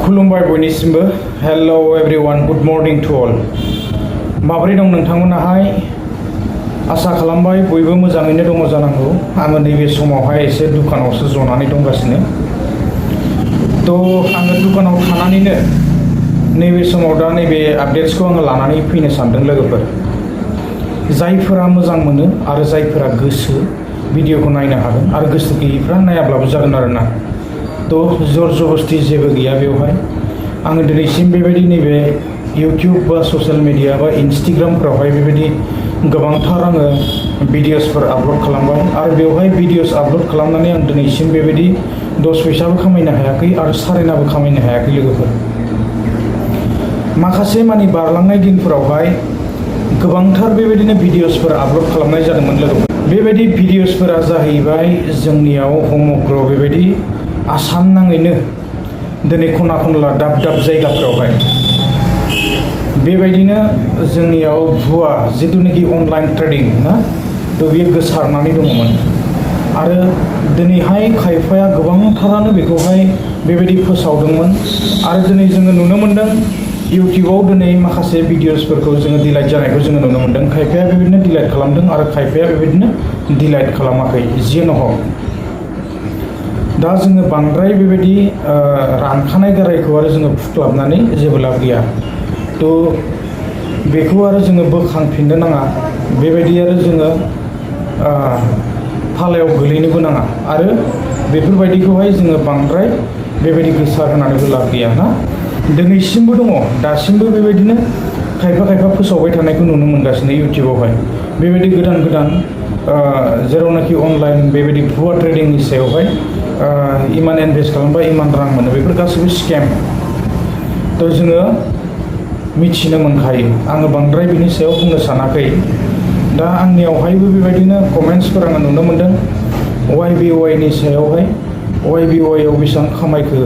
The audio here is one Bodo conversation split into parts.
खुलुमबाय बयनिसिमबो hello everyone good morning to all माबोरै दं नोंथांमोनाहाय आसा खालामबाय बयबो मोजाङैनो दङ जानांगौ आङो नैबे समावहाय एसे दुकानावसो जनानै दंगासिनो आङो दुकानाव थानानैनो नैबे समाव दा नैबे आपडेट्सखौ आङो लानानै फैनो सानदों लोगोफोर जायफोरा मोजां मोनो आरो जायफोरा गोसो भिडिअखौ नायनो हागोन आरो गोसो गैयैफ्रा नायाब्लाबो जागोन आरोना जर जबस्ति जेबो गैया बेवहाय आङो दिनैसिम बेबायदि नैबे इउटिउब बा ससियेल मिडिया बा इन्स्टाग्रामफ्रावहाय बेबायदि गोबांथार आङो भिडिअसफोर आपल'ड खालामबाय आरो बेवहाय भिडिअस आपल'ड खालामनानै आं दिनैसिम बेबायदि 10 फैसाबो खामायनो हायाखै आरो सारेनाबो खामायनो हायाखै लोगोफोर माखासे मानि बारलांनाय दिनफोरावहाय गोबांथार बेबायदिनो भिडिअसफोर आपल'ड खालामनाय जादोंमोन लोगोफोर बेबायदि भिडिअसफोरा जाहैबाय जोंनियाव समग्र बेबायदि आसाम नाङैनो दिनै खना खनला दाब दाब जायगाफोरावहाय बेबायदिनो जोंनियाव भुवा जिथुनाखि अनलाइन ट्रेडिं ना बेयो गोसारनानै दङमोन आरो दिनैहाय खायफाया गोबांथारानो बेखौहाय बेबायदि फोसावदोंमोन आरो दिनै जोङो नुनो मोन्दों इउटिउबाव दिनै माखासे भिडिअसफोरखौ जोङो डिलाइट जानायखौ जोङो नुनो मोन्दों खायफाया बेबायदिनो डिलाइट खालामदों आरो खायफाया बेबायदिनो डिलाइट खालामाखै जियानो हक दा जोङो बांद्राय बेबायदि रानखानाय गारायखौ आरो जोङो फुख्लाबनानै जेबो लाब गैया बेखौ आरो जोङो बोखांफिननो नाङा बेबायदि आरो जोङो फालायाव गोलैनोबो नाङा आरो बेफोरबायदिखौहाय जोङो बांद्राय बेबायदि गोसार होनानैबो लाब गैया ना दिनैसिमबो दङ दासिमबो बेबायदिनो खायफा फोसावबाय थानायखौ नुनो मोनगासिनो इउटिउबावहाय बेबायदि गोदान जेरावनाखि अनलाइन बेबायदि भुवा ट्रेडिंनि सायावहाय इमान इनभेस्ट खालामबा इमान रां मोनो बेफोर गासैबो स्केम जोङो मिथिनो मोनखायो आङो बांद्राय बिनि सायाव बुंनो सानाखै दा आंनियावहायबो बेबायदिनो कमेन्ट्सफोर आङो नुनो मोन्दों YBY नि सायावहाय YBY आव बेसेबां खामायखो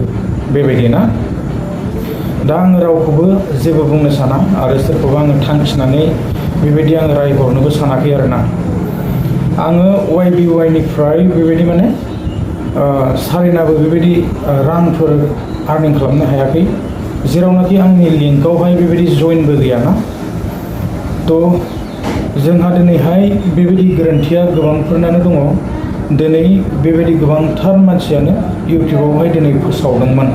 बेबायदि ना दा आङो रावखौबो जेबो बुंनो साना आरो सोरखौबा आङो थांखिनानै बेबायदि आङो रायहरनोबो सानाखै आरोना आङो YBY निफ्राय बेबायदि माने सारेनाबो बेबायदि रांफोर आर्निं खालामनो हायाखै जेरावनाखि आंनि लिंकआवहाय बेबायदि जइनबो गैयाना जोंहा दिनैहाय बेबायदि गोरोन्थिया गोबांफोरनानो दङ दिनै बेबायदि गोबांथार मानसियानो इउटिउबावहाय दिनै फोसावदोंमोन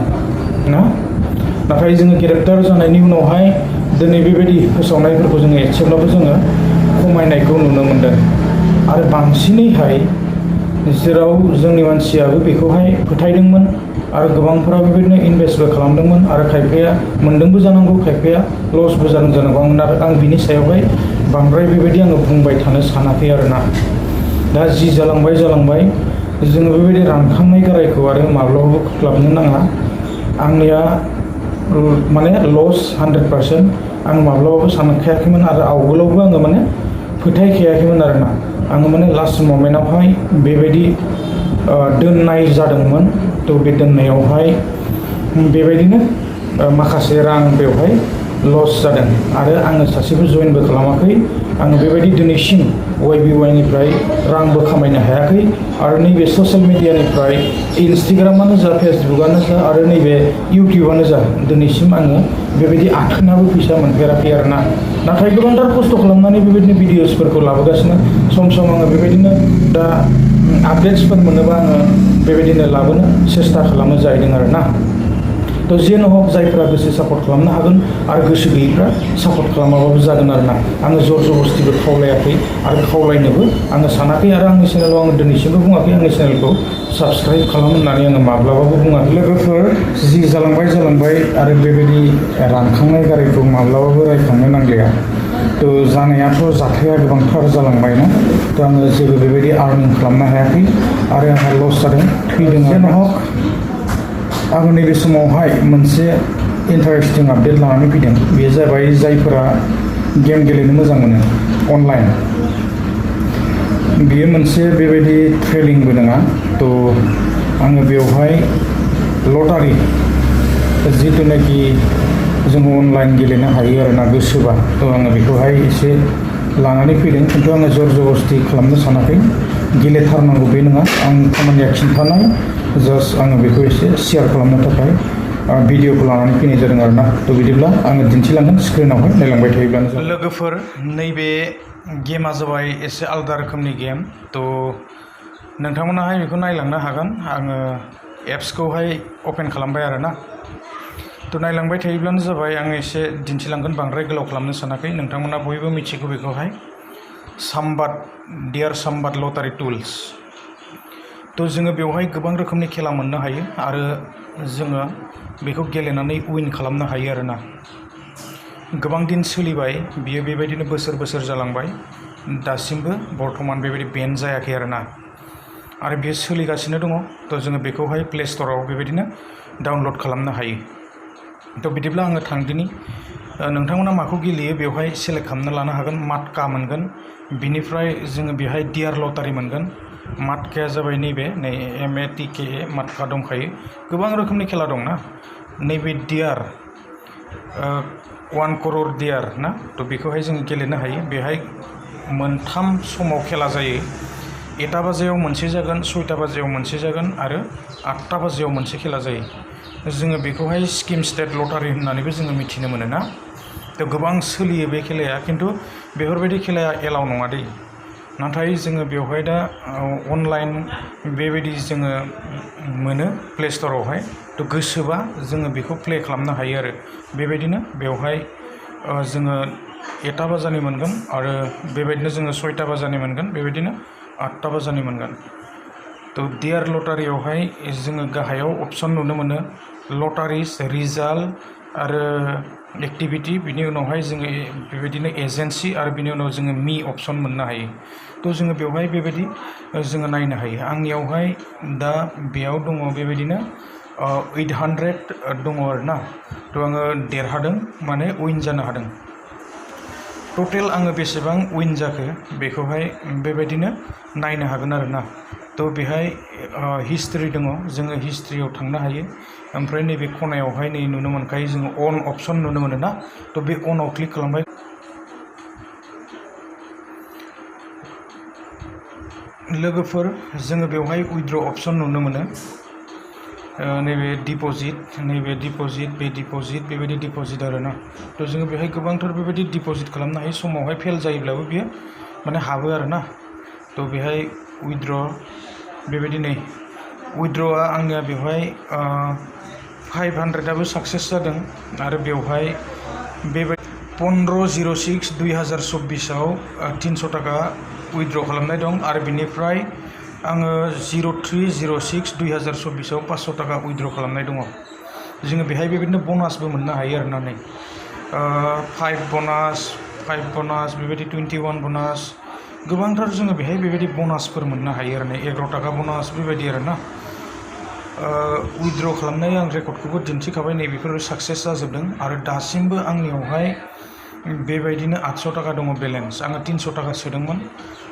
ना नाथाय जोङो गेरेक्टार जानायनि उनावहाय दिनै बेबायदि फोसावनायफोरखौ जोङो एसेब्लाबो जोङो खमायनायखौ नुनो मोन्दों आरो बांसिनैहाय जेराव जोंनि मानसियाबो बेखौहाय फोथायदोंमोन आरो गोबांफोरा बेबायदिनो इनभेस्टबो खालामदोंमोन आरो खायफाया मोनदोंबो जानांगौ खायफाया लसबो जादों जानांगौ आं बिनि सायावहाय बांद्राय बेबायदि आङो बुंबाय थानो सानाखै आरोना दा जि जालांबाय जोङो बेबायदि रानखांनाय गारायखौ आरो माब्लाबाबो खुख्लाबनो नाङा आंनिया माने लस 100% आं माब्लाबाबो सानखायाखैमोन आरो आवगोलावबो आङो माने फोथायखायाखैमोन आरोना आङो माने लास्ट ममेन्टआवहाय बेबायदि दोननाय जादोंमोन बे दोननायावहाय बेबायदिनो माखासे रां बेवहाय लस जादों आरो आङो सासेबो जइनबो खालामाखै आङो बेबायदि दिनैसिम YBY निफ्राय रांबो खामायनो हायाखै आरो नैबे ससियेल मिडियानिफ्राय इन्स्टाग्रामानो जा फेसबुकआनो जा आरो नैबे इउटिउबानो जा दिनैसिम आङो बेबायदि आथोनाबो फैसा मोनफेराखै आरोना नाथाय गोबांथार खस्थ' खालामनानै बेबायदिनो भिडिअसफोरखौ लाबोगासिनो सम आङो बेबायदिनो दा आपडेट्सफोर मोनोबा आङो बेबायदिनो लाबोनो सेस्था खालामनो जाहैदों आरोना जेन' हक जायफ्रा गोसो सापर्ट खालामनो हागोन आरो गोसो गैयैफ्रा सापर्ट खालामाबाबो जागोन आरोना आङो जर जबस्तिबो खावलायाखै आरो खावलायनोबो आङो सानाखै आरो आंनि चेनेलाव आङो दिनैसिमबो बुङाखै आंनि चेनेलखौ साबस्क्राइब खालाम होननानै आङो माब्लाबाबो बुङाखै लोगोफोर जि जालांबाय आरो बेबायदि रानखांनाय गारिखौ माब्लाबाबो रायखांनो नांलिया जानायाथ' जाथाया गोबांथार जालांबाय ना आङो जेबो बेबायदि आर्निं खालामनो हायाखै आरो आंहा लस जादों थैदों जेन' हक आङो नैबे समावहाय मोनसे इन्टारेस्टिं आपडेट लानानै फैदों बेयो जाबाय जायफोरा गेम गेलेनो मोजां मोनो अनलाइन बेयो मोनसे बेबायदि ट्रेडिंबो नङा आङो बेवहाय लटारि जिथुनाखि जोङो अनलाइन गेलेनो हायो आरोना गोसोबा आङो बेखौहाय एसे लानानै फैदों खिन्थु आङो जर जबस्ति खालामनो सानाखै गेलेथारनांगौ बे नङा आं खामानिया खिन्थानाय जास्ट आङो बेखौ एसे शेयार खालामनो थाखाय भिडिअखौ लानानै फैनाय जादों आरोना। थ' बिदिब्ला आङो दिन्थिलांगोन स्क्रिनावहाय नायलांबाय थायोब्लानो जाबाय। लोगोफोर नैबे गेमा जाबाय एसे आलादा रोखोमनि गेम। थ' नोंथांमोनाहाय बेखौ नायलांनो हागोन। आङो एप्सखौहाय अपेन खालामबाय आरोना। थ' नायलांबाय थायोब्लानो जाबाय। आङो एसे दिन्थिलांगोन, बांद्राय गोलाव खालामनो सानाखै। नोंथांमोना बयबो मिथिगौ बेखौहाय साम्बाद डियार साम्बाद लटारि टुल्स। थ' जोङो बेवहाय गोबां रोखोमनि खेला मोननो हायो आरो जोङो बेखौ गेलेनानै उइन खालामनो हायो आरोना। गोबां दिन सोलिबाय बियो, बेबायदिनो बोसोर बोसोर जालांबाय, दासिमबो बर्थमान बेबायदि बेन जायाखै आरोना। आरो बेयो सोलिगासिनो दङ। थ' जोङो बेखौहाय प्ले स्ट'राव बेबायदिनो डाउनलड खालामनो हायो। थ' बिदिब्ला आङो थांदिनि। नोंथांमोना माखौ गेलेयो बेवहाय सेलेक्ट खालामना लानो हागोन। माटका मोनगोन, बिनिफ्राय जोङो बेहाय डियार लटारि मोनगोन। माटकाया जाबाय नैबे नै MATKA माटका दंखायो। गोबां रोखोमनि खेला दं ना। नैबे डियार 1 क'रर डियार ना। थ' बेखौहाय जोङो गेलेनो हायो। बेहाय मोनथाम समाव खेला जायो। 1टा बाजियाव मोनसे जागोन, 6टा बाजियाव मोनसे जागोन आरो 8टा बाजियाव मोनसे खेला जायो। जोङो बेखौहाय स्किम स्टेट लटारि होननानैबो जोङो मिथिनो मोनो ना। थ' गोबां सोलियो बे खेलाया, खिन्थु बेफोरबायदि खेलाया एलाउ नङा दै। नाथाय जोङो बेवहाय दा अनलाइन बेबायदि जोङो मोनो प्ले स्ट'रावहाय। थ' गोसोबा जोङो बेखौ प्ले खालामनो हायो आरो। बेबायदिनो बेवहाय जोङो 1टा बाजानि मोनगोन आरो बेबायदिनो जोङो 6टा बाजानि मोनगोन, बेबायदिनो 8टा बाजानि मोनगोन। थ' डियार लटारियावहाय जोङो गाहायाव अपसन नुनो मोनो लटारिस, रिजाल्ट आरो एक्टिभिटि। बिनि उनावहाय जोङो बेबायदिनो एजेन्सि आरो बिनि उनाव जोङो मि अपसन मोननो हायो। थ' जोङो बेवहाय बेबायदि जोङो नायनो हायो। आंनियावहाय दा बेयाव दङ बेबायदिनो 800 दङ आरोना। थ' आङो देरहादों, माने उइन जानो हादों। टटेल आङो बेसेबां उइन जाखो बेखौहाय बेबायदिनो नायनो हागोन आरोना। थ' बेहाय हिस्ट्रि दङ, जोङो हिस्ट्रियाव थांनो हायो। ओमफ्राय नैबे खनायावहाय नै नुनो मोनखायो जोङो अन अपसन नुनो मोनो ना। थ' बे अनाव क्लिक खालामबाय। लोगोफोर जोङो बेवहाय उइथड्र अपसन नुनो मोनो। नैबे डिप'जिट, नैबे डिप'जिट, बे डिप'जिट, बेबायदि डिप'जिट आरोना। थ' जोङो बेहाय गोबांथार बेबायदि डिप'जिट खालामनो हायो। समावहाय फेल जायोब्लाबो बियो माने हाबो आरोना। थ' बेहाय उइथड्र बेबायदि नै उइथड्रआ आंनिया बेवहाय 500आबो साक्सेस जादों आरो बेवहाय बेबायदि 15/06/2024 300 थाखा उइथड्र खालामनाय दं आरो बिनिफ्राय आङो 03/06/2024 500 थाखा उइथड्र खालामनाय दङ। जोङो बेहाय बेबायदिनो बनासबो मोननो हायो आरोना। नै 5 बनास बेबायदि 21 बनास, गोबांथार जोङो बेहाय बेबायदि बनासफोर मोननो हायो आरो ना। 11 थाखा बनास बेबायदि आरोना। उइथड्र खालामनाय आं रेकर्डखौबो दिन्थिखाबाय। नै बेफोरो साक्सेस जाजोबदों आरो दासिमबो आंनियावहाय बेबायदिनो 800 थाखा दङ बेलेन्स। आङो 300 थाखा सोदोंमोन।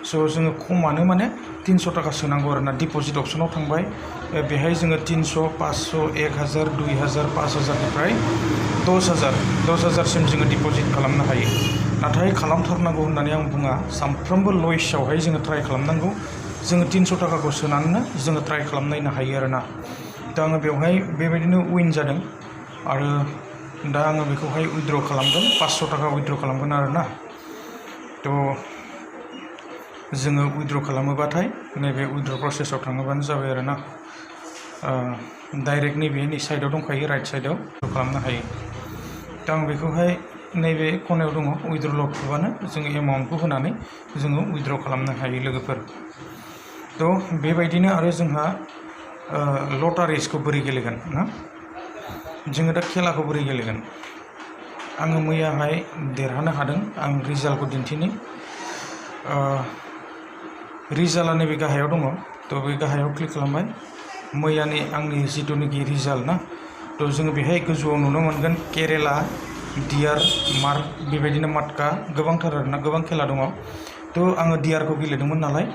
स' जोङो खमानो माने 300 थाखा सोनांगौ आरोना। डिप'जिट अपसनाव थांबाय, बेहाय जोङो 300, 500, 1000, 2000, 5000निफ्राय 10,000सिम जोङो डिप'जिट खालामनो हायो। नाथाय खालामथारनांगौ होननानै आं बुङा। सानफ्रोमबो लइसआवहाय जोङो ट्राइ खालामनांगौ। जोङो 300 थाखाखौ सोनानैनो जोङो ट्राइ खालामनायनो हायो आरोना। दा आङो बेवहाय बेबायदिनो उइन जादों आरो दा आङो बेखौहाय उइथड्र खालामगोन। 500 थाखा उइथड्र खालामगोन आरोना। थ' जोङो उइथड्र खालामोबाथाय नैबे उइथड्र प्रसेसआव थाङोबानो जाबाय आरोना। डाइरेक्ट नैबे साइडआव दंखायो, राइट साइडआव खालामनो हायो। दा आं बेखौहाय नैबे खनायाव दङ, उइथड्र थुबानो जोङो एमाउन्टखौ होनानै जोङो उइथड्र खालामनो हायो लोगोफोर। थ' बेबायदिनो आरो जोंहा लटारिसखौ बोरै गेलेगोन ना। जोङो दा खेलाखौ बोरै गेलेगोन। आङो मैयाहाय देरहानो हादों। आं रिजाल्टखौ दिन्थिनि। रिजाल्टआ नैबे गाहायाव दङ। थ' बे गाहायाव क्लिक खालामबाय। मैयानि आंनि जिथुनाखि रिजाल्ट ना। थ' जोङो बेहाय गोजौआव नुनो मोनगोन केरेला, डियार, मार्क, बेबायदिनो माटका, गोबांथार आरोना, गोबां खेला दङ। थ' आङो डियारखौ गेलेदोंमोन नालाय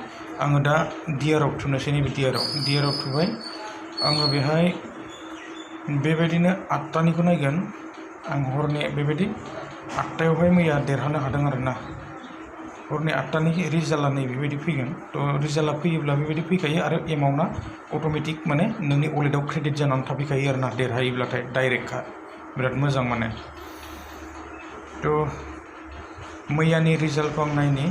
आङो दा डियाराव थुनोसै। नैबे डियाराव थुबाय। आङो बेहाय बेबायदिनो 8टानिखौ नायगोन। आं हरनि बेबायदि 8टायावहाय मैया देरहानो हादों आरोना। हरनि 8टानि रिजाल्टआ नै बेबायदि फैगोन। थ' रिजाल्टआ फैयोब्ला बेबायदि फैखायो आरो एमाउन्टआ अट'मेटिक माने नोंनि वालेटाव क्रेडिट जानानै थाफैखायो आरो ना देरहायोब्लाथाय डाइरेक्टखा बिराद मोजां माने। थ' मैयानि रिजाल्टखौ आं नायनि।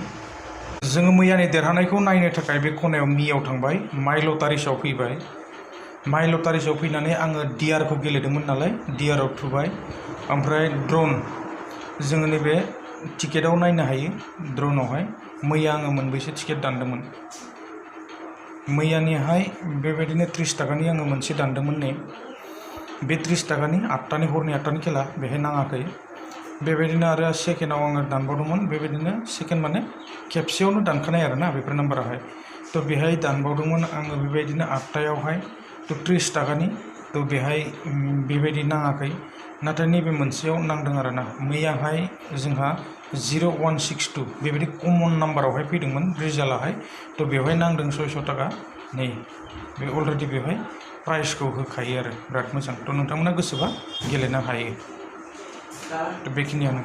जोङो मैयानि देरहानायखौ नायनो थाखाय बे खनायाव मियाव थांबाय, माइ लटारिसआव फैबाय। माइ लटारिसआव फैनानै आङो डिआरखौ गेलेदोंमोन नालाय डिआरआव थुबाय। ओमफ्राय ड्रन जोङो नैबे टिकेटआव नायनो हायो ड्रनावहाय मैया आङो मोनबेसे टिकेट दानदोंमोन। मैयानिहाय बेबायदिनो 30 टाकानि आङो मोनसे दानदोंमोन नै। बे 30 टाकानि 8टानि हरनि 8टानि खेला बेहाय नाङाखै। बेबायदिनो आरो सेकेन्डआव आङो दानबावदोंमोन, बेबायदिनो सेकेन्ड माने खेबसेयावनो दानखानाय आरोना बेफोर नाम्बाराहाय। थ' बेहाय दानबावदोंमोन आङो बेबायदिनो 8टायावहाय 30 टाकानि। थ' बेहाय बेबायदि नाङाखै, नाथाय नैबे मोनसेयाव नांदों आरोना। मैयाहाय जोंहा 0162 बेबायदि कमन नाम्बारावहाय फैदोंमोन रिजाल्टआहाय। थ' बेवहाय नांदों 600 टाका। नै बे अलरेडि बेवहाय प्राइजखौ होखायो आरो बिराद मोजां। थ' नोंथांमोना गोसोबा गेलेनो हायो। थ' बेखिनियानो।